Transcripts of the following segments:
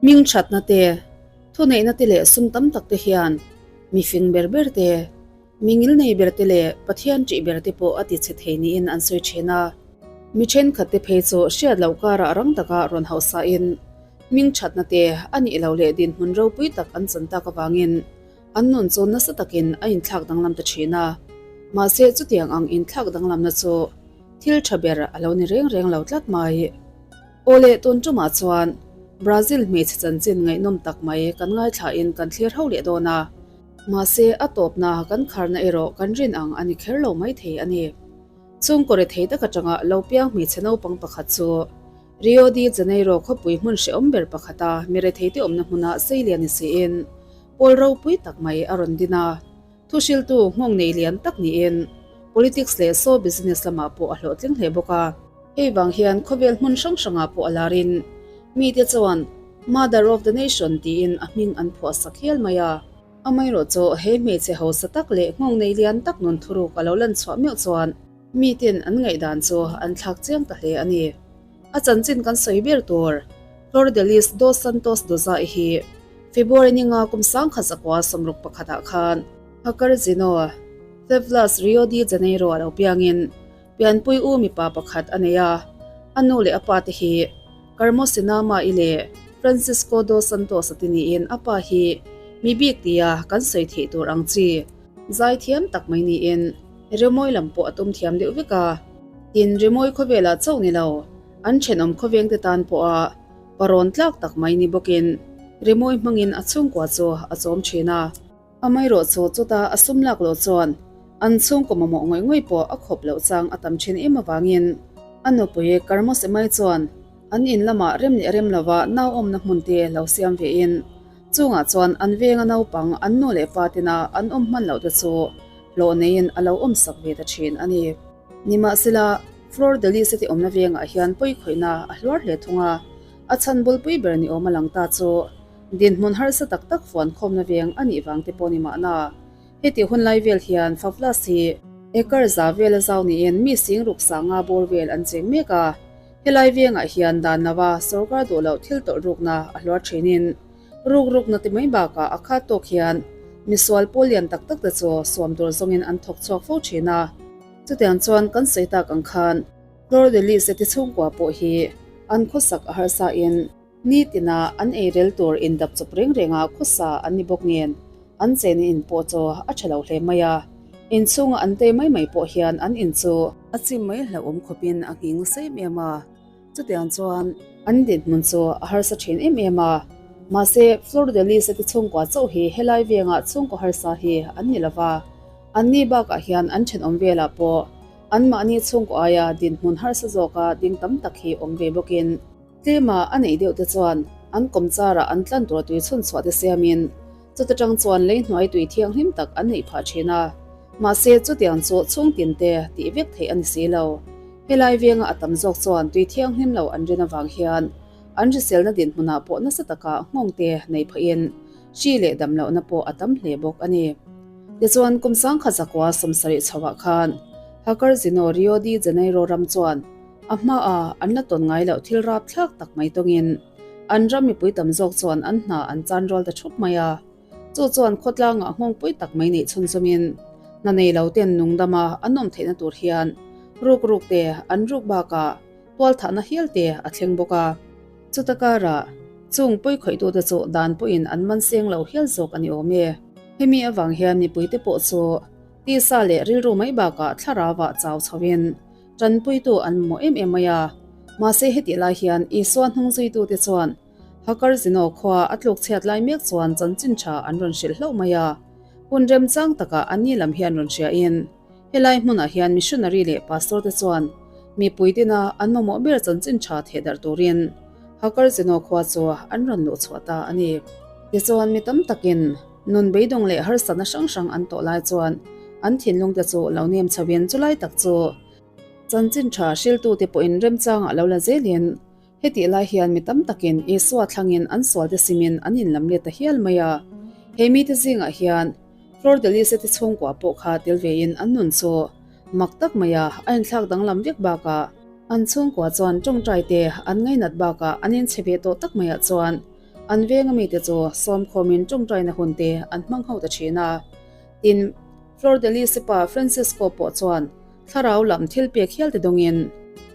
Hming thatna te, thuneihna te leh sum tam tak te hian mi fing ber ber te, mi ngilnei ber te leh Pathian ṭih ber te pawh a ti chhe thei niin an sawi ṭhin a. Mi ṭhenkhat te phei chu hriat loh karah rang taka rawn hauhsain hming thatna te a nih loh leh dinhmun ropui tak an chan tak avangin an nun chu nasa takin a inthlak danglam ta ṭhin a. Mahse chutiang ang inthlak danglamna chu thil ṭha ber a lo ni reng reng lo tlat mai. Aw leh tun ṭumah chuan Brazil hmeichhe chanchin ngaihnawm tak mai kan ngaithlain kan thlir ho leh dawn a, mahse a tawpna kan kharna erawh kan rin ang a ni kher lo maithei a ni. Chhungkaw rethei tak atanga lo piang hmeichhe naupang pakhat chu Rio de Janeiro khawpui hmun hrehawm ber pakhata mi retheite awmna hmuna seilian ni siin pawl ropui tak mai a rawn din a. Thuhriltu nghawng nei lian tak niin politics leh show business lamah pawh a hlawhtling hle bawk a. Hei vang hian khawvel hmun hrang hrangah pawh a larin mite chuan Mother of the Nation tiin a hming an phuah sak hial mai a. Amaherawhchu he hmeichhe hausa tak leh nghawng nei lian tak nun thuruk a lo lan chhuah meuh chuan miten an ngaihdan chu an thlak chiang ta hle a ni. A chanchin kan sawi ber tur Flordelis dos Santos Dozai hi February ninga kum 1961 ah khan Hakarjino, Fevlas, Rio de Janeiro a lo piangin pianpui u mipa pakhat a nei a, a nu leh a pa te hi Carmo Sinama-i leh Francisco dos Santos a ti niin a pa hi mi bik tia kan sawi theih tur ang chi zaithiam tak mai niin rimawi lam pawh a tum thiam deuh vek a. Tin, rimawi khawvelah chauh ni lo, an thenawm khawvengte tan pawha parawn tlak tak mai ni bawkin rimawi hmangin a chhungkua chu a chawm thin a. Amaherawhchu chuta a sum lak loh chuan an chhungkaw mamawh ngawih ngawih pawh a khawp loh chang a tam thin em avangin a nupui Karmosemae chuan an in lamah rem leh rem lova nau awmna hmun te lo siam vein chungah chuan an venga naupang an nu leh pa tena an awm hman loh te chu hlawh neiin a lo awmsak ve ta thin a ni. Nimahsela, Flor de Lis te awmna vengah hian pawikhawihna a hluar hle thung a, a chhan bulpui ber ni awm a lang ta chu Dinhmun harsa tak tak fuan khawmna veng a nih vang te pawh ni mahna. Heti hun lai vel hian Favlas hi acre za vel a zau niin mi sing ruk sanga bawr vel an cheng mek a. Helai vengah hian dan lova sorkar duh loh thil tawlh rukna a hluar thinin ruk rukna ti mai bakah a khat tawk hian misual pawl lian tak tak te chu suam tur zawngin an thawk chhuak fo thin a. Chutiang chuan kan sawi tak ang khan Flor de Lis te chhungkua pawh hi an khawsak a harsa in, Nitina an eirel tur indap chawp reng renga khawsa an ni bawk nen an chena in pawh chu a tha lo hle mai a, inchhunga an tei mai mai pawh hian an in chu a chim mai hlauhawm khawpin a nghing nasa em em a, chutiang chuan an dinhmun chu a harsa thin em em a, mahse Flor de Lis te chhungkua chauh hi helai vengah chhungkaw harsa hi an ni lova, anni bakah hian an thenawm velah pawh anmahni chhungkaw aia dinhmun harsa zawka ding tam tak hi awm ve bawkin. Tlema a neih deuh te chuan an kawmcharah an tlan tur tui chhun chhuah te siamin chuta tang chuan lei hnuai tui thianghlim tak an neih phah thin a. Mahse chutiang chu chhung tin te tih vek theih a ni si lo. Helai venga a tam zawk chuan tui thianghlim lo an rin avang hian an hriselna dinhmunah pawh nasa taka nghawng te nei phahin hri leh dam lohna pawh a tam hle bawk a ni. Tichuan kum 1970 chhoah khan Hakarjino Rio de Janeiro ram chuan A hmaah an la tawn ngai loh thil rap thlak tak mai tawngin an ram mipui tam zawk chuan an hna an chan rual ta thup mai a. Chu chuan khawtlangah nghawngpui tak mai neih chhunzawmin hna nei lo ten nungdama an awm theihna tur hian ruk ruk te an ruk bakah tualthahna hial te a thleng bawk a. Chuta karah chung pawi khawihtute chu dan pawhin an man seng lo hial zawk a ni awm e. Hemi avang hian mipuite pawh chu tisa leh rilru mai bakah thlarauah chau chhoin Tanpuitu an mamawh em em mai a, mahse hetih lai hian Isua hnungzuitute chuan Hakarzino khua a tluk chhiat lai mek chuan chanchin tha an rawn hrilh hlauh mai a. Hun remchang takah anni lam hian rawn hriain helai hmunah hian missionary leh pastor te chuan mipui tina an mamawh ber chanchin tha theh darh turin Hakarzino khua chu an rawn luh chhuah ta a ni. Tichuan mi tam takin Nun beidawng leh harsatna hrang hrang an tawh lai chuan an thinlung te chu lo nem chho in chulai tak chu chanchin tha hriltute pawhin remchangah lo la zelin hetih lai hian mi tam takin Isua thlangin an sualte simin an inlam let ta hial mai a. He mite zingah hian Flor de Lis te chhungkua pawh kha tel vein an nun chu mak tak maia a inthlak danglam vek bakah an chhungkua chuan tawngtai te an ngainat bakah an inchhe ve tawh tak maiah chuan. An venga mite chu sawmkhawmin tawngtaina hun te an hmang ho ta thin a. Tin, Flor de Lis-i pa Francisco pawh chuan thlarau lam thil pek hial te dawngin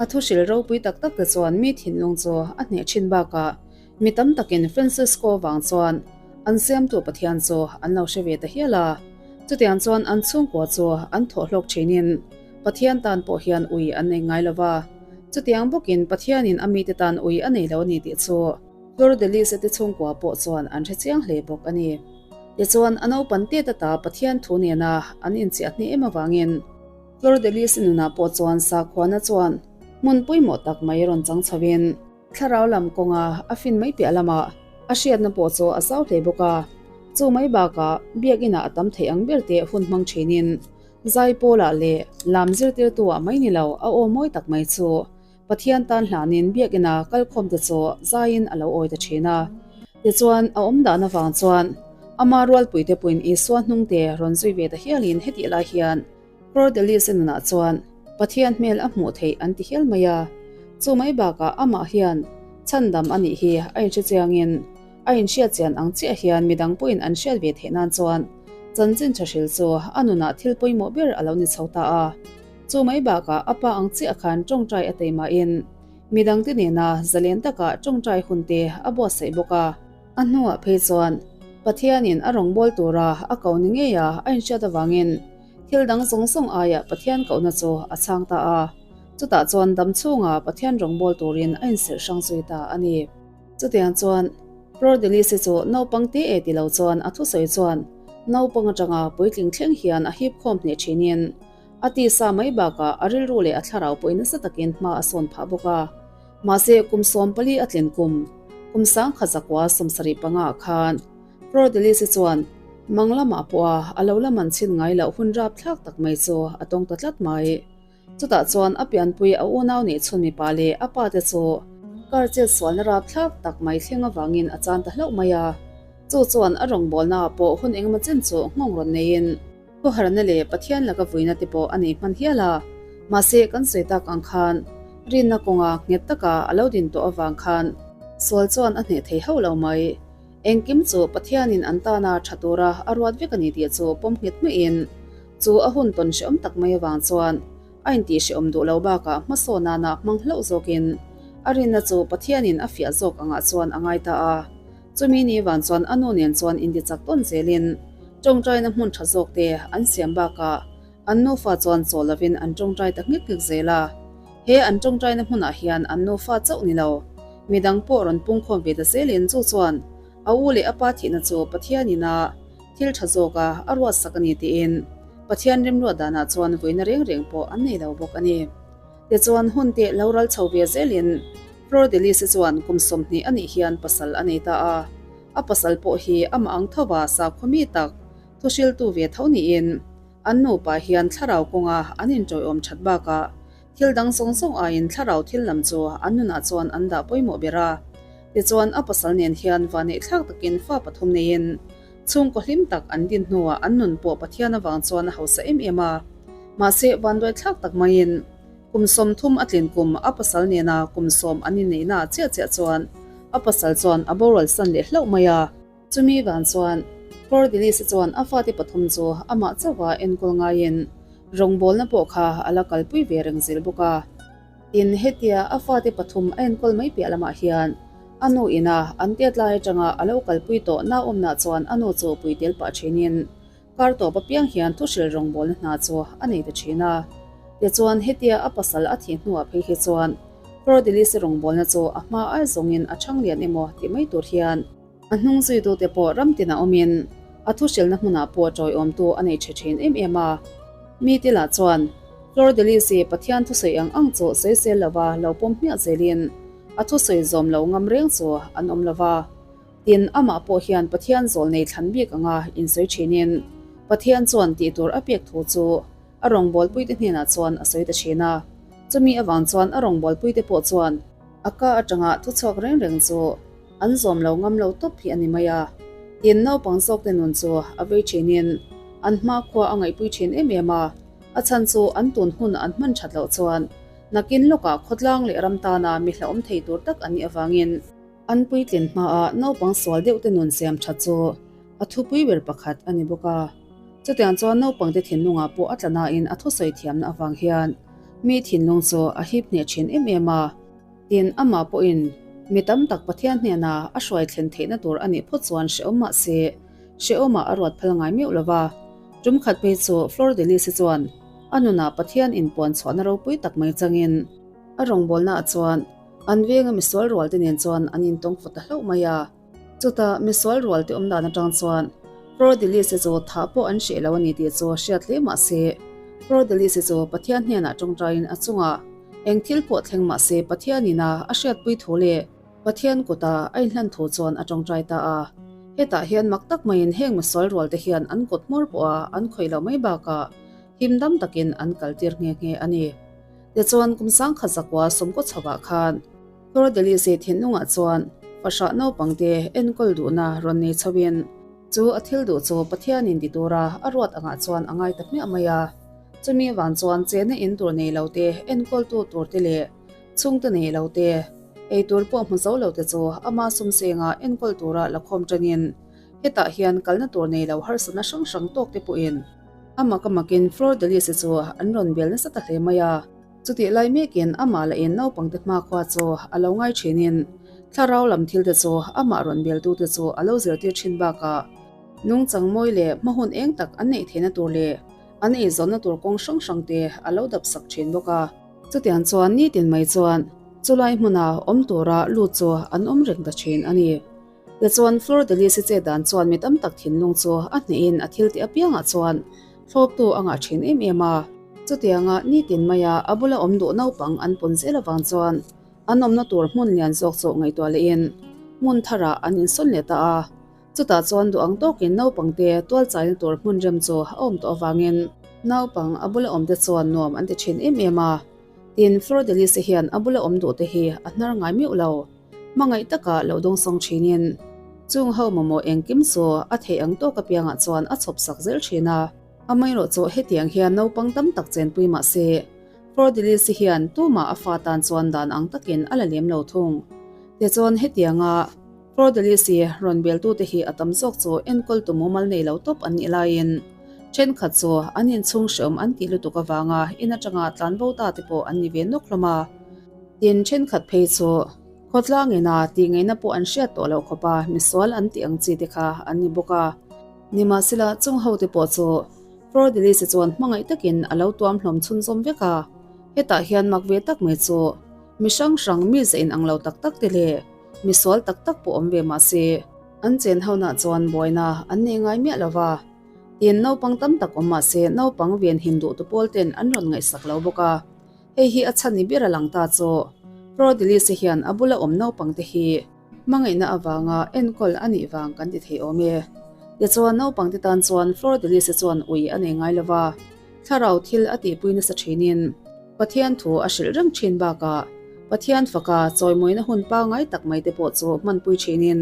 a thuhril ropui tak tak te chuan mi thinlung chu a hneh thin bakah mi tam takin Francisco vang chuan an siamtu Pathian chu an lo hre ve ta hial a. Chutiang chuan an chhungkua chu an thawh hlawk thinin Pathian tan pawh hian ui an nei ngai lo va. Chutiang bawkin Pathianin a mite tan ui a nei lo a ni tih chu Flor de Lis-a te chhungkua pawh chuan an hre chiang hle bawk a ni. Tichuan, a naupan tet ata Pathian thu nena an inchiah hnih em avangin Flor de Lis-i nunah pawh chuan sakhuana chuan hmun pawimawh tak mai rawn chang chhoin, thlarau lam kawnga a fin mai piah lamah a hriatna pawh chu a zau hle bawk a. Chu mai bakah biakinah a tam theih ang ber te hun hmang thinin Zaipawlah leh lam zirtirtu-ah mai ni lo a aw mawi tak mai chu Pathian tan hlanin biakina kalkhawmte chu zaiin a lo awi ta thin a. Tichuan, a awm dan avang chuan ama rualpuite puiin Isua hnungte rawn zui ve ta hialin hetih lai hian Cordelis-a nunah chuan Pathian hmel a hmuh theih an ti hial mai a. Chu mai bakah amah hian chhandam a nih hi a inhre chiangin a inhriat chian ang chiah hian midang pawhin an hriat ve theih nan chuan chanchin tha hril chu a nunah thil pawimawh ber a lo ni chho ta a. Chu mai bakah a pa ang chiah khan tawngtai a teimahin midangte nena zalen taka tawngtai hunte a buatsaih bawk a. A hnuah phei chuan Pathianin a rawngbâwl tura a ko ni ngeia a inhriat avangin thil dang zawng zawng aiah Pathian kohna chu a chhang ta a. Chutah chuan dam chhunga Pathian rawngbâwl turin a inserh hrang zui ta a ni. Chutiang chuan Flor de Lis-i chu naupang te e ti lo chuan a thusawi chuan naupang atanga puitling thleng hian a hip khawm hneh thinin A tisa mai bakah a rilru leh a thlarau pawhin nasa takin hma a sawn phah bawk a. Mahse, kum 14 a tlin kum, kum 1975 ah khan Flor de Lis-i chuan mang lamah pawha a lo la man chhin ngai loh hun rapthlak tak mai chu a tawng ta tlat mai. Chutah chuan a pianpui a unau nih chhun mipa leh a pa te chu kar chet sualna rapthlak tak mai thleng avangin a chan ta hlauh mai a. Chu chuan a rawngbawlnaah pawh hun engemaw chen chu nghawng rawn neiin, Khawharna leh Pathian laka vuina te pawh a nei hman hial a, mahse kan sawi tak ang khan rinna kawnga nghet taka a lo din tawh avang khan sual chuan a hneh thei hauh lo mai. Engkim chu Pathianin an tana tha tura a ruat vek a ni tih chu pawm nghet hmaiin chu a hun tawn hrehawm tak mai avang chuan a intihhrehawm duh lo bakah hmasawn nana hmang hlauh zawkin a rinna chu Pathianin a fiah zawk angah chuan a ngai ta a. Chumi ni van chuan a nu nen chuan intichak tawn zelin tawngtaina hmun tha zawk te an siam bakah an nufa chuan chaw lovin an tawngtai ta nghek nghek zel a. He an tawngtaina hmunah hian an nufa chauh ni lo, midang pawh rawn pungkhawm ve ta zelin chu chuan a u leh a pa thihna chu Pathianin a thil tha zawka a ruatsak a ni tiin Pathian remruat danah chuan vuina reng reng pawh an nei lo bawk a ni. Tichuan hun te lo ral chho ve zelin Flor de Lis-i chuan kum 20 a nih hian pasal a nei ta a. A pasal pawh hi amah ang thova sakhaw mi tak, thuhriltu ve tho niin an nupa hian thlarau kawnga an inṭawiawm ṭhat bakah thil dang zawng zawng aiin thlarau thil lam chu an nunah chuan an dah pawimawh ber a. Tichuan a pasal nen hian vaneihthlak takin fa pathum neiin chhungkaw hlim tak an din hnuah an nun pawh Pathian avang chuan a hausa em em a. Mahse vanduaithlak tak maiin Kum 30 a tlin kum a pasal nena kum 10 an inneihna ah chiah chiah chuan a pasal chuan a boral san leh hlauh mai a. Chumi van chuan Flor de Lis-a chuan a fate pathum chu amah chauha enkawl ngaiin rawngbawlna pawh kha a la kalpui ve reng zel bawk a. Tin, hetia a fate pathum a enkawl mai piah lamah hian a nu ina an tet lai atanga a lo kalpui tawh nauawmna chuan a nu chu pui tel pah thinin Kar tawp apiang hian thuhril rawngbawlna hna chu a nei ta thin a. Tichuan, hetia a pasal a thih hnuah phei hi chuan Flor-de-Lis-i rawngbawlna chu a hma ai zawngin a chhang lian emaw tih mai tur hian a hnung zuitute pawh ram tinah awmin a thuhrilna hmunah pawh tawiawmtu a nei tha thin em em a. Mi te lah chuan Flor-de-Lis-i Pathian thusawi ang ang chu sawisel lova lo pawm hmiah zelin a thusawi zawm lo ngam reng chu an awm lova. Tin, amah pawh hian Pathian zawl nei thlan bik anga insawi thinin, Pathian chuan tih tur a pek thu chu a rawngbawlpuite hnenah chuan a sawi ta thin a. Chumi avang chuan a rawngbawlpuite pawh chuan a ka atanga thuchhuak reng reng chu an zawm lo ngam lo tawp hi a ni mai a. Tin, naupang zawkte nun chu a vei thinin an hmakhua a ngaihpui thin em em a, a chhan chu an tun hun an hman that loh chuan nakin lawkah khawtlang leh ram tana mi hlauhawm thei tur tak an nih avangin. An puitlin hmaah naupang sual deuhte nun siam tha chu a thupui ber pakhat a ni bawk a. Chutiang chuan naupangte thinlungah pawh a tla nain a thusawi thiamna avang hian mi thinlung chu a hip hneh thin em em a. Tin, amah pawhin mi tam tak Pathian hnena a hruai thlen theihna tur a nih phawt chuan hrehawm mah se, hrehawmah a ruat phal ngai meuh lo va. Tum khat phei chu Flor de Lis-i chuan a nunah Pathian inpuan chhuahna ropui tak mai changin a rawngbawlnaah chuan an venga misual rualte nen chuan an intawng fawt ta hlauh mai a. Chutah misual rualte awm dan atang chuan Flor de Lis-i chu thah pawh an hreh lo a ni tih chu hriat hle mah se, Flor de Lis-i chu Pathian hnenah tawngtaiin a chungah eng thil pawh thleng mah se Pathianin a a hriatpui thu leh Pathian kuta a inhlan thu chuan a tawngtai ta a. Hetah hian mak tak maiin heng misual rualte hian an kut hmawr pawha an khawih loh mai bakah him dam takin an kaltir nghe nghe a ni. Tichuan kum sangkhat zakua sawmkaw chhovah khan Flor de Lis-i thinlungah chuan fahrah naupangte enkawl duhna rawn nei chhoin chu a thil duh chu Pathianin ti tura a ruat angah chuan a ngai ta hmiah mai a. Chumi avang chuan chena in tur nei lote enkawltu turte leh chhungte nei lote ei tur pawh hmu zo lote chu ama sumsenga enkawl tura la khawm tanin hetah hian kalna tur nei lo harsatna hrang hrang tawkte pawhin a mak a makin Flor de Lis-i chu an rawn bel nasa ta hle mai a. Chutih lai mekin amah lah in naupangte hmakhua chu a lo ngai thinin thlarau lam thilte chu amah rawn beltute chu a lo zirtir thin bakah nungchang mawi leh hmahun eng tak an neih theihna tur leh an eizawnna tur kawng hrang hrangte a lo dap sak thin bawk a. Chutiang chuan nitin mai chuan chulai hmuna awm tura lut chu an awm reng ta thin a ni. Tichuan Flor de Lis-i chet dan chuan mi tam tak thinlung chu a hnehin a thil tih apiangah chuan thlawptu a ngah thin em em a. Chutianga nitin maia a bula awm duh naupang an pun zel avang chuan an awmna tur hmun lian zawk chu ngaihtuah lehin hmun tharah an insawn leh ta a. Chutah chuan duh ang tawkin naupangte tualchaina tur hmun rem chu a awm tawh avangin naupang a bula awmte chuan nuam an ti thin em em a. Tin, Flor de Lis-i hian a bula awm duhte hi a hnar ngai meuh lo. Hmangaih taka lo dawngsawng thinin chung ho mamawh engkim chu a theih ang tawk apiangah chuan a chhawp sak zel thin a. Amaherawh chu hetiang hian naupang tam tak chenpui mah se, Flor de Lis-i hian tumah a fa tan chuan dan ang takin a la lem lo thung. Tichuan hetianga Flor de Lis-i rawn beltute hi a tam zawk chu enkawltu mumal nei lo tawp an nih laiin thenkhat chu an inchhung hreawm an tih lutuk avanga in atanga tlanbo ta te pawh an ni ve nawk hlawm a. Tin, thenkhat phei chu khawtlang ina tih ngaihna pawh an hriat tawh loh khawp a, misual an tih ang chi te kha an ni bawk a. Nimahsela, chung hote pawh chu Flor de Lis-i chuan hmangaih takin a lo tuam hlawm chhunzawm vek a. Hetah hian mak ve tak mai chu mi hrang hrang mi zah inang lo tak tak te leh misual tak tak pawh awm ve mah se, an chen honah chuan buaina an nei ngai miah lo va. Tin, naupang tam tak awm mah se, naupang venhim duhtu pawl ten an rawn ngaihsak lo bawk a. Hei hi a chhan ni ber a lang ta chu Flor de Lis-i hian a bula awm naupangte hi hmangaihna avanga enkawl a nih vang kan ti thei awm e. Tichuan naupangte tan chuan Flor de Lis-i chuan ui a nei ngai lova, thlarau thil a tihpui nasa thinin Pathian thu a hrilh reng thin bakah Pathian faka chawimawina hun pangngai tak mai te pawh chu hmanpui thinin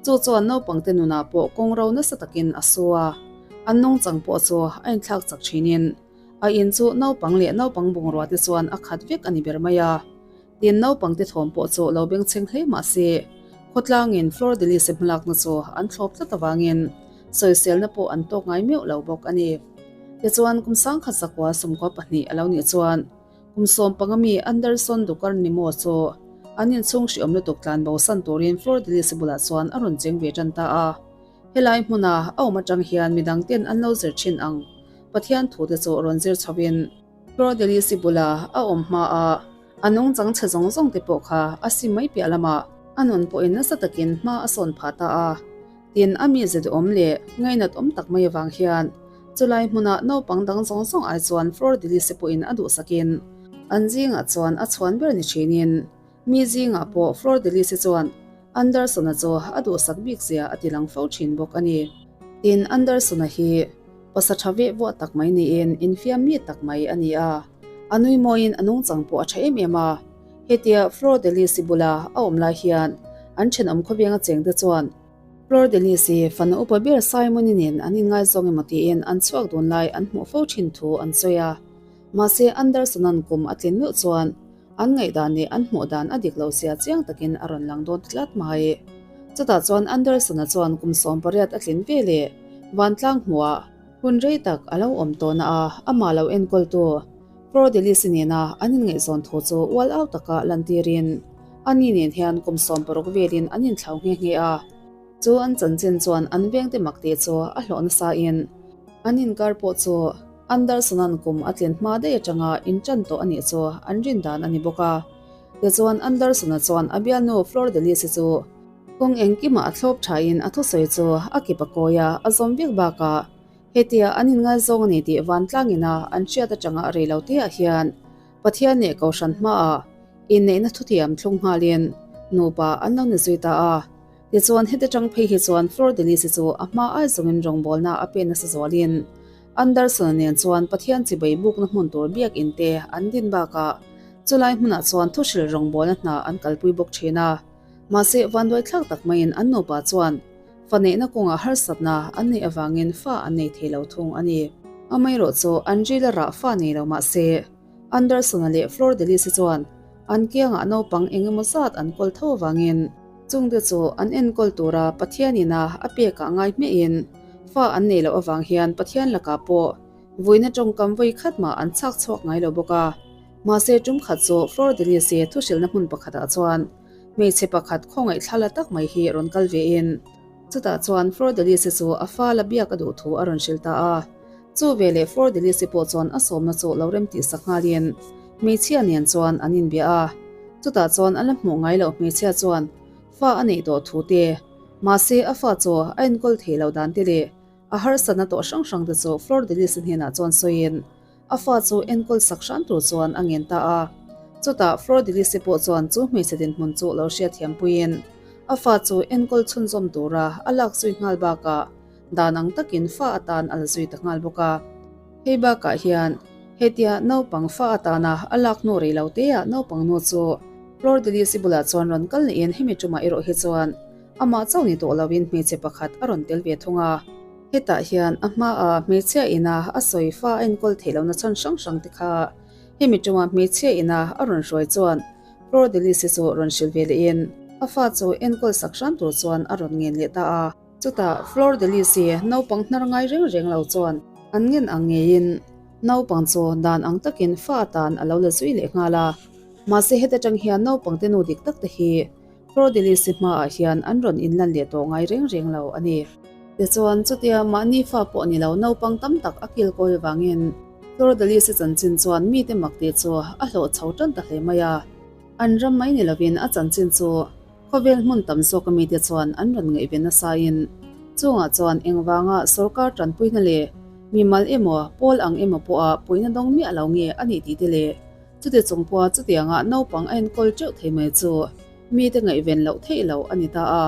chu chuan naupangte nunah pawh kawngro nasa takin a su a, an nungchang pawh chu a inthlak chak thinin A in chu naupang leh naupang bungrua te chuan a khat vek a ni ber mai a. Tin, naupang te thawm pawh chu lo bengchheng hle mah se, khawtlangin Flor de Lis-i hmalakna chu an thlawp tlat avangin sawiselna pawh an tawk ngai meuh lo bawk a ni. Tichuan, kum sangkhat zakua 12 a lo nih chuan kum sawmpanga mi Anderson Ducarnimo chu an inchhung hriawm lutuk tlanbo san turin Flor de Lis-i bulah chuan a rawn cheng ve tan ta a. Helai hmuna a awm atang hian midang ten an lo zir thin ang Pathian thu te chu rawn zir chhovin Flor de Lis-i bula a awm hma a a nungchang chhe zawng zawng te pawh kha a sim mai piah lamah a nun pawhin nasa takin hma a sawn phah ta a. Tin, a mi ze duhawm leh ngainat awm tak mai avang hian chulai hmuna naupang dang zawng zawng ai chuan Flor de Lis-i pawhin a duhsakin an zingah chuan a chhuan ber ni thinin Mi zingah pawh Flor de Lis-i chuan Anderson-a chu a duhsak bik zia a ti lang fo thin bawk a ni. Tin, Anderson-a hi pasa tha veh vuah tak mai niin infiam mi tak mai a ni a. A nui mawiin a nungchang pawh a tha em em a. Hetia Flor de Lis-i bula a awm lai hian an thenawm khawvenga chengte chuan Flor de Lis-i fanu upa ber Simon-i nen an inngaizawng emaw tiin an chhuak dun lai an hmuh fo thin thu an sawi a. Mahse, Anderson-a'n kum a tlin meuh chuan. An ngaihdan leh an hmuh dan a dik lo sia chiang takin a rawn lang dawn ta tlat mai. Chutah chuan Anderson-a chuan kum 18 a tlin ve leh vantlang hmuhah hun rei tak a lo awm tawh na a, amah lo enkawltu Flordelis-i nena an inngaihzawn thu chu ual au taka lantirin ani nen hian kum 16 velin an inthlau nghe nghe a. Chu an chanchin chuan an vengte mak tih chu a hlawh nasain an inkar pawh chu Anderson-a'n kum a tlin hma daih atanga inṭan tawh a nih chu an rin dan a ni bawk a. Tichuan Anderson-a chuan a bialnu Flordelis-i chu kawng engkimah a thlawp thain a thusawi chu a kip a kawi a, a zawm vek bakah hetia an inngaizawng a ni tih vantlangina an hriat atanga rei lo teah hian Pathian leh Kohhran hmaah inneihna thutiam thlung nghalin nupa an lo ni zui ta a. Tichuan heti tang phei hi chuan Flordelis-i chu a hma ai zawngin rawngbawlna a pe nasa zualin Anderson-a nen chuan Pathian chibai bukna hmun tur biakinn te an din bakah chulai hmunah chuan thuhril rawngbawlna hna an kalpui bawk thin a. Mahse vanduai thlak tak maiin an nupa chuan fa neihna kawngah harsatna an neih avangin fa an nei thei lo thung a ni. Amaherawh chu an ril a rah fa nei lo mahse Anderson-a leh Flordelis-i chuan an kiangah naupang eng emaw zat an kawl tho avangin chungte chu an enkawl tura Pathian ina a pekah ngai hmiahin fa an nei loh avang hian Pathian lakah pawh vuina tawngkam vawi khat mah an chhak chhuak ngai lo bawk a. Mahse tum khat chu Flordelis-i thuhrilhna hmun pakhatah chuan hmeichhe pakhat khawngaih thla la tak mai hi rawn kal vein chutah chuan Flordelis-i chu a fa la biak a duh thu a rawn hrilh ta a. Chu veleh Flordelis-i pawh chuan a sawmna chu lo rem tih sak nghalin hmeichhia nen chuan an inbia a. Chutah chuan a la hmuh ngai loh hmeichhia chuan fa a neih tawh thu te, mahse a fa chu a enkawl theih loh dan te leh a harsatna tawh hrang hrang te chu Flordelis-i hnenah chuan sawiin a fa chu enkawl sak hran tur chuan a ngen ta a. Chutah Flordelis-i pawh chuan chu hmeichhe dinhmun chu lo hriatthiam puiin a fa chu enkawl chhunzawm tura a lak zui nghal bakah Dan ang takin fa atan a la zui ta nghal bawk a. Hei bakah hian hetia naupang fa atana a lak hnu rei lo teah naupang nu chu Flordelis-i bulah chuan rawn kal niin hemi tumah erawh hi chuan amah chauh ni tawh loin hmeichhe pakhat a rawn tel ve thung a. Hetah hian a hmaa hmeichhia ina a sawi fa a enkawl theih lohna chhan hrang hrang te kha hemi tuma hmeichhia ina a rawn hruai chuan Flordelis-i chu rawn hrilh ve lehin a fa chu enkawl sak hram tur chuan a rawn ngen leh ta a. Chutah Flor de Lis-i naupang hnar ngai reng reng lo chuan an ngen ang ngeiin naupang chu dan ang takin fa atan a lo la zui leh nghal a. Mahse heta tang hian naupangte nu dik tak te hi Flor de Lis-i hmaah hian an rawn inlan leh tawh ngai reng reng lo a ni. Tichuan chutia mahni fa pawh ni lo naupang tam tak a kilkawi avangin Flor de Lis-i chanchin chuan mite mak tih chu a hlawh chho tan ta hle mai a. An ram mai ni lovin a chanchin chu Khawvel hmun tam zawk mite chuan an rawn ngaihven nasain chungah chuan engvanga sorkar tanpuina leh mimal emaw pawl ang emaw pawha puihna dawng miah lo nge a nih tih te leh chuti chung pawha chutianga naupang a enkawl teuh thei mai chu mite ngaihven loh theih loh a ni ta a.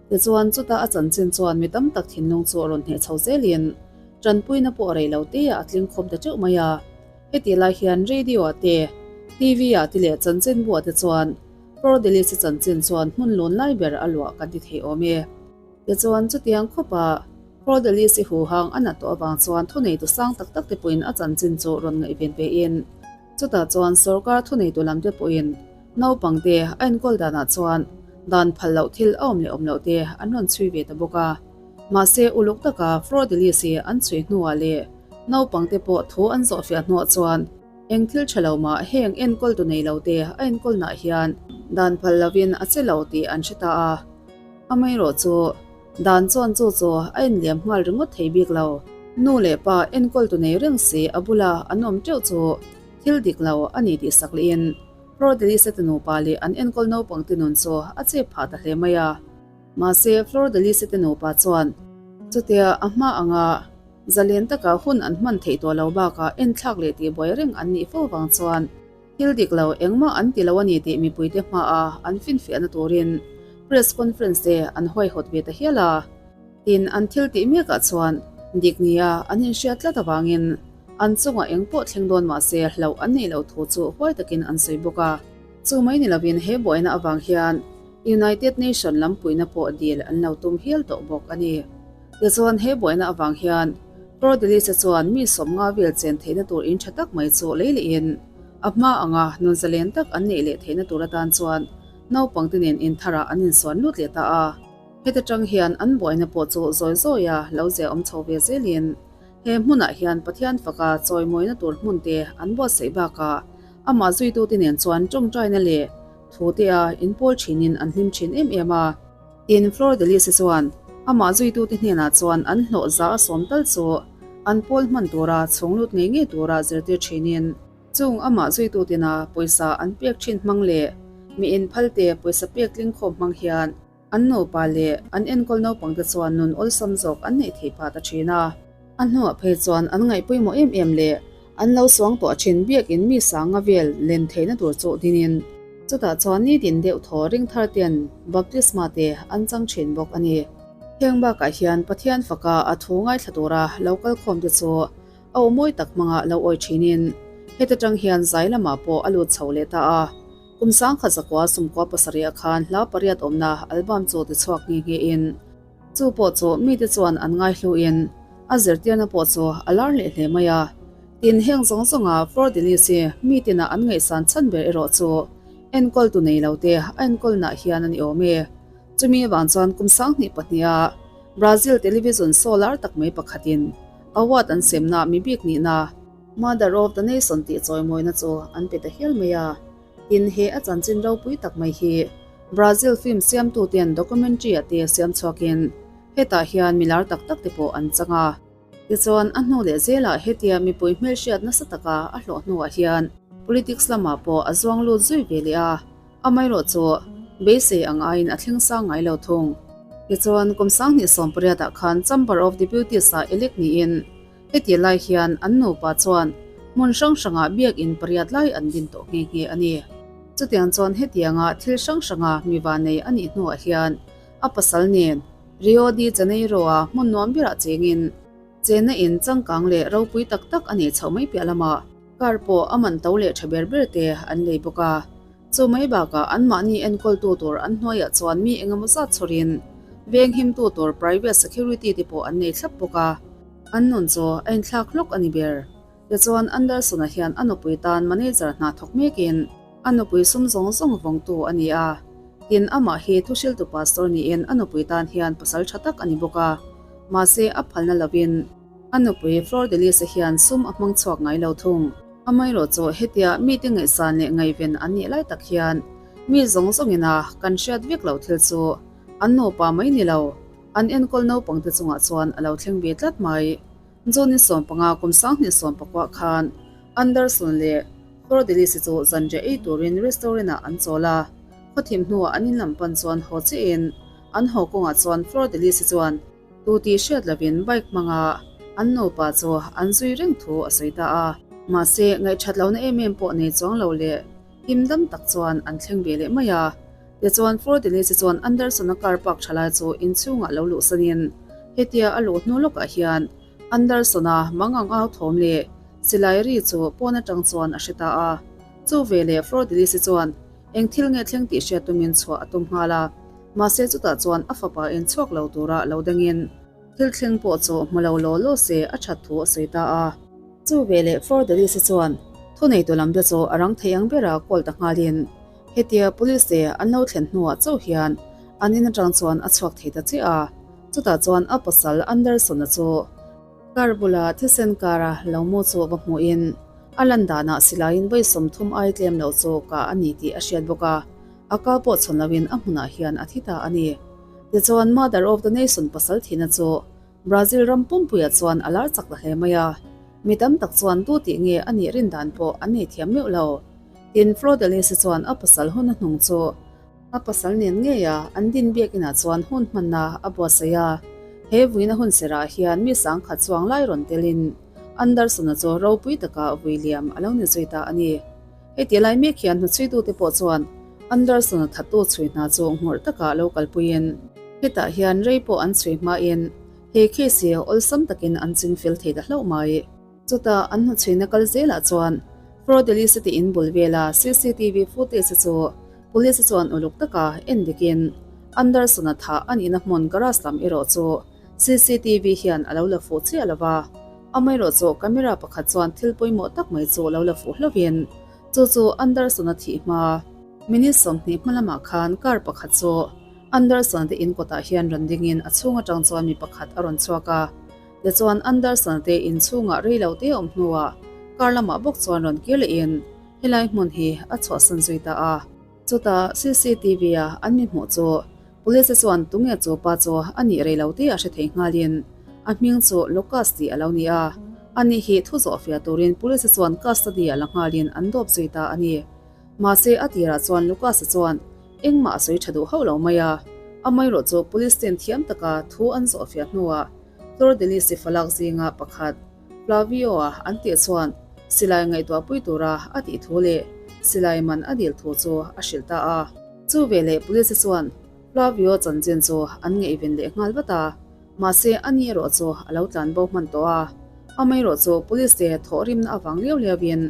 Tichuan chuta a chanchin chuan mi tam tak thinlung chu a rawn hneh chho zelin tanpuina pawh rei lo teah a tling khawm ta teuh mai a. Hetih lai hian radio-ah te, TV-ah te leh chanchinbuah te chuan Flordelis-i chanchin chuan hmun lun lai ber a luah kan ti thei awm e. Tichuan chutiang khawpa Flordelis-i huhang a nat tawh avang chuan thuneitu sang tak tak te pawhin a chanchin chu rawn ngaihven ve in chutah chuan sorkar thuneitu lam te pawhin naupangte a enkawl danah chuan dan phal loh thil a awm leh awm loh te an rawn chhui ve ta bawk a. Mahse uluk taka Flordelis-i an chhui hnuah leh naupangte pawh thu an zawhfiah hnuah chuan Eng thil tha lo mah heng enkawltu nei lo te a enkawlnaah hian dan phal lovin a che lo tih an hre ta a. Amaherawh chu dan chuan chu chu a inliam nghal ringawt thei bik lo. Nu leh pa enkawltu nei reng si a bula an awm teuh chu thil dik lo a ni tih sak lehin Flordelis-a te nupa leh an enkawl naupangte nun chu a chep phah ta hle mai a. Mahse Flordelis-a te nupa chuan chutia a hma anga Zalen taka hun an hman theih tawh lo bakah enthlak leh tihbuai reng an nih fo vang chuan thil dik lo engmah an ti lo a ni tih mipuite hmaah an finfiahna turin press conference te an huaihawt ve ta hial a. Tin, an thil tih mekah chuan dik nia an inhriat tlat avangin an chungah eng pawh thleng dawn mah se hlauh an neih loh thu chu huai takin an sawi bawk a. Chu mai ni lovin he buaina avang hian United Nation lam puihna pawh dil an lo tum hial tawh bawk a ni. Tichuan he buaina avang hian Flordelis-a chuan mi 50 vel chen theihna tur in tha tak mai chu lei lehin A hma anga nun zalen tak an neih leh theihna tur atan chuan naupangte nen intharah an insuan lut leh ta a. Heta tang hian an buaina pawh chu zawi zawia lo zia awm chho ve zelin he hmunah hian Pathian faka chawimawina tur hmun te an buatsaih bakah amah zuitute nen chuan tawngtaina leh thu tea inpawl thinin an hlim thin em em a. Tin, Flor de Lis-i chuan amah zuitute hnenah chuan an hlawh za a sawm tal chu an pawl hman tura chhung lut ngei ngei tura zirtir thinin chung amah zuitutena pawisa an pek thin hmang leh mi inphalte pawisa pek tling khawm hmang hian An nupa leh an enkawl naupangte chuan nun awlsam zawk an neih theih phah ta thin a. A hnuah phei chuan an ngaih pawimawh em em leh an lo suang tawh thin biakin mi sanga vel len theihna tur chu dinin chutah chuan nitin deuh thaw ring thar ten baptisma te an chang thin bawk a ni. Heng bakah hian Pathian faka a thu ngaithla tura lo kal khawm te chu a aw mawi tak hmanga lo awi thinin heta tang hian zai lamah pawh a lut chho leh ta a. Kum 1900 sumkua pasarih khan hla pariat awmna album chu tichhuak nghe nghe in chu pawh chu mite chuan an ngaihluin a zirtirna pawh chu a lar leh hle mai a. Tin heng zawng zawnga Flor de Lis hi mi tina an ngaihsan chhan ber erawh chu enkawl tu nei lo te a enkawlnaah hian a ni awm e. Chumi avang chuan kum 2002 a Brazil television show lar tak mai pakhatin award an semna mi bik nihna Mother of the Nation tih chawimawina chu an pe ta hial mai a. Tin he a chanchin ropui tak mai hi Brazil film siamtuten documentary ah te siam chhuakin hetah hian mi lar tak tak te pawh an chang a. Tichuan a hnu leh zelah hetia mipui hmelhriat nasa taka a hlawh hnuah hian politics lamah pawh a zuang lut zui ve leh a, amaherawh chu beisei ang aiin a thleng sang ngai lo thung. Tichuan kum 2018 ah khan Chamber of Deputies ah elect niin Heti lai hian an nupa chuan hmun hrang hrangah biakin pariat lai an din tawh nghe nghe a ni. Chutiang chuan hetianga thil hrang hranga mi vanei a nih hnuah hian a pasal nen Rio de Janeiro-a hmun nuam berah chengin chenna in changkang leh ropui tak tak a nei chhoh mai piah lamah car pawh a man to leh tha ber ber te an lei bawk a. Chu mai bakah anmahni enkawltu tur an hnuaiah chuan mi engemaw zat chhawrin venghimtu tur private security te pawh an nei thlap bawk a. An nun chu a inthlak hlawk a ni ber. Tichuan Anderson-a hian a nupui tan manager hna thawk mekin a nupui sum zawng zawng vawngtu a ni a. Tin, amah hi thuhriltu pastor niin a nupui tan hian pasal tha tak a ni bawk a. Mahse, a phalna lovin a nupui Flor de Lis-a hian sum a hmang chhuak ngai lo thung. Amaherawh chu hetia mite ngaihsan leh ngaihven an nih lai tak hian mi zawng zawngin a kan hriat vek loh thil chu an nupa mai ni lo. An enkawl naupangte chungah chuan a lo thleng ve tlat mai. June 15 kum 2019 khan Anderson leh Flordelis-i chu zanriah ei turin restaurant-ah an chawl a. Khawthim hnuah an in lam pan chuan haw chiahin an haw kawngah chuan Flordelis-i chuan tu tih hriat lovin bike hmanga an nupa chu an zui reng thu a sawi ta a. Mahse, ngaihthat lohna em em pawh nei chuang lo leh him dam tak chuan an thleng ve leh mai a. Tichuan, Flordelis-i chuan Anderson-a car park tha lai chu inchhungah lo luh sanin, hetia a luh hnu lawkah hian Anderson-a mangang au thawm leh silai ri chu pawn atang chuan a hre ta a. Chu veleh Flordelis-i chuan eng thil nge thleng tih hriat tumin chhuah a tum nghal a, mahse chutah chuan a fapa in chhuak lo tura lo dangin thil thleng pawh chu hmu lo law law se a that thu a sawi ta a. Chu veleh Flordelis-i chuan thuneitu lamte chu a rang thei ang bera call ta nghalin, Hetia police te an lo thlen hnuah chauh hian an in atang chuan a chhuak thei ta chiah a, chutah chuan a pasal Anderson-a chu car bula thisen kara lo mu chu va hmuhin a lan danah silaiin vawi 30 ai tlem loh chu kah a ni tih a hriat bawk a, a ka pawh chhawn loin a hmunah hian a thi ta a ni. Tichuan Mother of the Nation pasal thihna chu Brazil ram pumpuiah chuan a lar chak ta hle mai a, mi tam tak chuan tu tih nge a nih rin dan pawh an nei thiam meuh lo. Tin, Flordelis-i chuan a pasal hun a hnung chu a pasal nen ngei a, an din biakinah chuan hun hmanna a buatsaih a. He vuina hun serah hian mi sangkhat chuang lai rawn telin Anderson-a chu ropui taka vui liam a lo ni zui ta a ni. Heti lai mek hian hnuchhuitute pawh chuan Anderson-a thattu chhui hna chu nghawrh taka lo kalpuiin hetah hian rei pawh an chhui hmain he case hi awlsam takin an chingfel thei ta hlauh mai. Chutah an hnuchhuina kal zelah chuan Flordelis-a tih in bul vela CCTV footage chu police chuan uluk taka en dikin Anderson-a thah a nihna hmun garage lam erawh chu CCTV hian a lo la fuh chiah lo va, amaherawh chu camera pakhat chuan thil pawimawh tak mai chu lo la fuh hlauhin. Chu chu Anderson-a thih hma minute 20 hma lamah khan car pakhat chu Anderson-a te in kawtah hian rawn dingin a chhung atang chuan mi pakhat a rawn chhuak a. Tichuan Anderson-a te in chhungah rei lo te awm hnuah car lamah bawk chuan rawn kir lehin helai hmun hi a chhuahsan zui ta a. Chutah CCTV-a an mi hmuh chu Police te chuan tunge chu pa chu a nih rei lo tih a hre thei nghalin a hming chu Lucas tih a lo ni a. Ani hi thu zawh fiah turin Police te chuan custody a la nghalin an dawp zui ta a ni. Mahse a tirah chuan Lucas-a chuan engmah a sawi tha duh hauh lo mai a. Amaherawh chu Police ten thiam taka thu an zawh fiah hnuah Flor de Lis-i falak zinga pakhat Flavio-a an tih chuan silai ngaihtuahpui tura a tih thu leh silai man a dil thu chu a hrilh ta a. Chu veleh Police chuan Flavio chanchin chu an ngaihven leh nghal vat a, mahse ani erawh chu a lo tlan bo hman tawh a. Amaherawh chu Police te thawhrimna avang liau liauin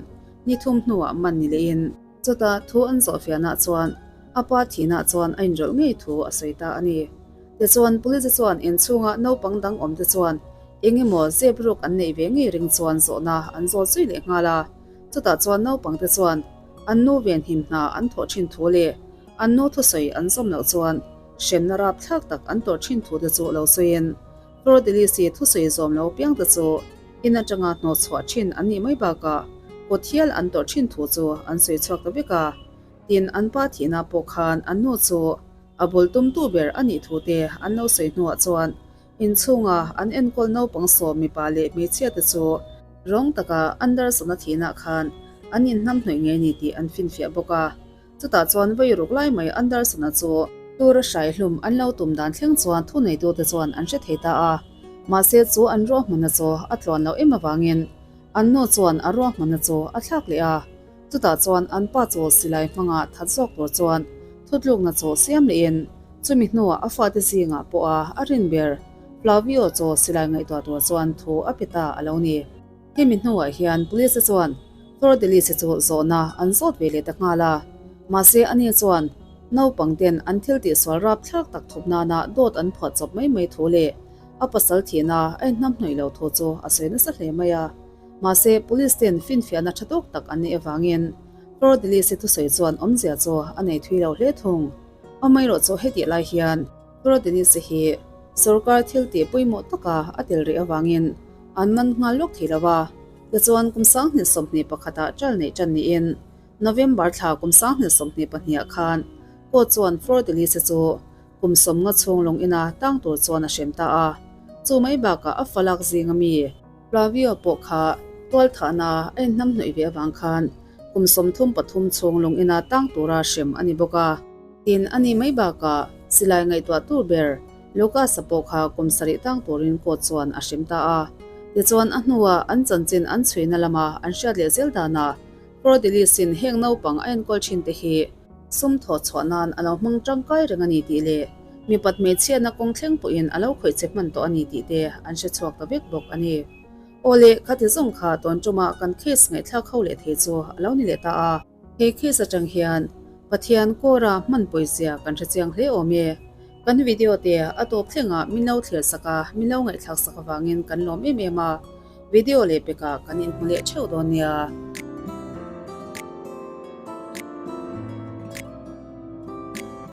ni thum hnuah man ni lehin chutah thu an zawhfiahnah chuan a pa thihna chuan a inrawlh ngei thu a sawi ta a ni. Tichuan Police chuan inchhunga naupang dang awmte chuan eng emaw zep ruk an neih ve ngei ring chuan zawhna an zawl zui leh nghal a. Chutah chuan naupangte chuan an nu venhim hna an thawh thin thu leh an nu thusawi an zawm loh chuan hremna rapthlak tak an tawrh thin thu te chu lo sawiin Flor de Lis-i thusawi zawm lo piangte chu in atanga hnawhchhuah thin an nih mai bakah kut hial an tawrh thin thu chu an sawi chhuak ta vek a. Tin, an pa thihna pawh khan an nu chu a bul tumtu ber a nih thu te an lo sawi hnuah chuan inchhunga an enkawl naupang sawm mipa leh hmeichhia te chu rawng taka Anderson-a thihna khan an inhnam hnawih ngei ni tih an finfiah bawk a. Chutah chuan vawi ruk lai mai Anderson-a chu tura hrai hlum an lo tum dan thleng chuan thuneitute chuan an hre thei ta a. Mahse chu an ruahmanna chu a tluan loh em avangin an nu chuan a ruahmanna chu a thlak leh a. Chutah chuan an pa chu silai hmanga that zawk tur chuan thutlukna chu siam lehin chumi hnuah a fate zingah pawha a rin ber Flavio chu silai ngaihtuah tur chuan thu a pe ta a lo ni. Hemi hnuah hian Police chuan Flor de Lis chu zawhna an zawt ve leh ta nghal a, mahse ani chuan naupang ten an thil tihsual rapthlak tak thup nana dawt an phuah chawp mai mai thu leh a pasal thihna a inhnamhnawih lo thu chu a sawi nasa hle mai a. Mahse, Police ten finfiahna tha tawk tak an neih avangin Flor de Lis-i thusawi chuan awmzia chu a nei thui lo hle thung. Amaherawh chu hetih lai hian Flor de Lis-i hi sorkar thil tih pawimawh taka a tel rih avangin an man nghal lawk thei lo a. Tichuan, kum 2021 ah ṭal neih ṭan niin November thla kum 2022 ah khan court chuan Flor de Lis-i chu Kum 50 chhung lawng ina tang tur chuan a hrem ta a, chu mai bakah a falak zinga mi Flavio pawh kha tualthahna a inhnamhnawih ve avang khan kum 33 chhung lawng ina tang tura hrem a ni bawk a. Tin, a ni mai bakah silai ngaihtuah tur ber Lucas-a pawh kha kum 7 tang turin court chuan a hrem ta a. Tichuan a hnuah an chanchin an chhuina lama an hriat leh zel danah Flordelis-in heng naupang a enkawl thin te hi Sum thawh chhuah nan a lo hmang tangkai reng a ni tih leh mipat hmeichhiatna kawng thleng pawhin a lo khawih che hman tawh a ni tih te an hre chhuak ta vek bawk a ni. Aw le, khati zawng kha tawn ṭuma kan case ngaihthlak ho leh thei chu a lo ni leh ta a. He case aṭang hian Pathian Kawra hman pawizia kan hre chiang hle awm e. Kan video te a tawp thlengah min lo thlir sak a, min lo ngaihthlak sak avangin kan lawm em em a. Video leh pekah kan inhmu leh theuh dawn nia.